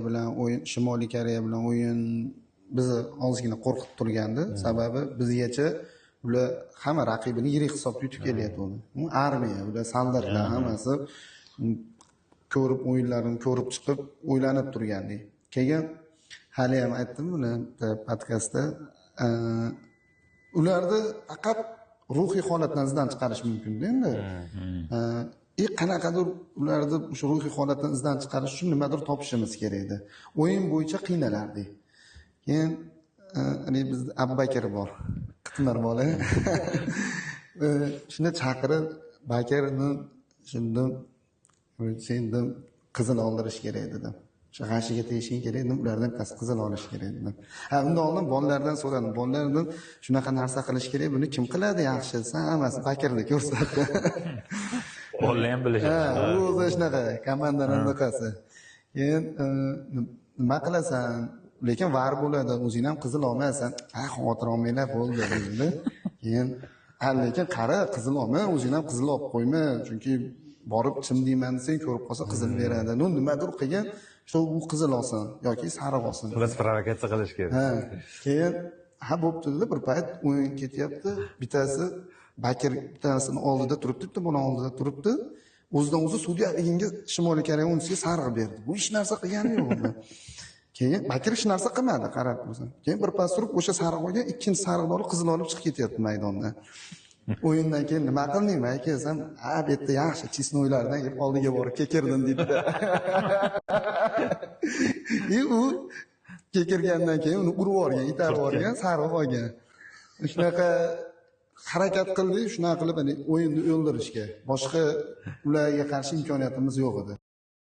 Bilan o'yin, Shimoliy Koreya bilan o'yin bizni ozgina qo'rqitib turgandi. Sababi bizgacha ular hamma raqibini yirik hisobda yutib kelyapti. Armiya, ular soldatlar hammasi ko'rib, o'yinlarini ko'rib chiqib, o'ylanib turgandik. Keyin hali ham aytdim buni podkastda, ularni faqat ruhiy holatdan izdan chiqarish mumkinda endi. И qanaqadir ularni o'sha ruhiy holatdan izdan chiqarish uchun nimadir topishimiz kerak edi. O'yin bo'yicha qiynalardik. Keyin haligi bizda Abbakir bor, qitmir bola. Shuni chaqirib, Bakirni shundan, sen dedim, qizil oldirish kerak dedim. O'sha g'ashiga tegishing kerak dedim, ulardan bittasi qizil olish kerak dedim. Ha, undan oldin bolalardan so'radim. Bolalar dedim, shunaqa narsa qilish kerak, buni kim qiladi yaxshi desa, hammasi Bakirni ko'rsatdi. Bolalar ham bilishadi. Ha, u o'zi shunaqa komandani anaqasi. Keyin nima qilasan? Lekin VAR bo'ladi, o'zing ham qizil olmaysan. Ha, xavotir olmanglar, bo'ldi dedi. Keyin ha, lekin qara, qizil olma, o'zing ham qizil olib qo'yma, chunki borib chim deyman desang, ko'rib qolsa qizil beradi. Ну, nimadir qilgin, shu u qizil olsin yoki sariq olsin. Xullas, provokatsiya qilish kerak. Ha, keyin ha, bo'pti dedi. Bir payt o'yin ketyapti. Bittasi Bakir bittasini oldida turibdi, bitta bola oldida turibdi. O'zidan o'zi sudya haliganga Shimoliy Koreya o'yinchisiga sariq berdi. Bu hech narsa qilgani yo'q unda. Keyin Bakir hech narsa qilmadi, qarab tursan. Keyin bir pas turib o'sha sariq olgan, ikkinchi sariqni olib, qizil olib chiqib ketyapti maydondan. O'yindan keyin nima qilding aka desam, ha, bu yerda yaxshi честный lardan kelib oldiga borib kekirdim deydi. И u kekirgandan keyin uni urib yuborgan, itarib yuborgan, sariq olgan. Shunaqa harakat qildik, shunaqa qilib o'yinni o'ldirishga. Boshqa ularga qarshi imkoniyatimiz yo'q edi.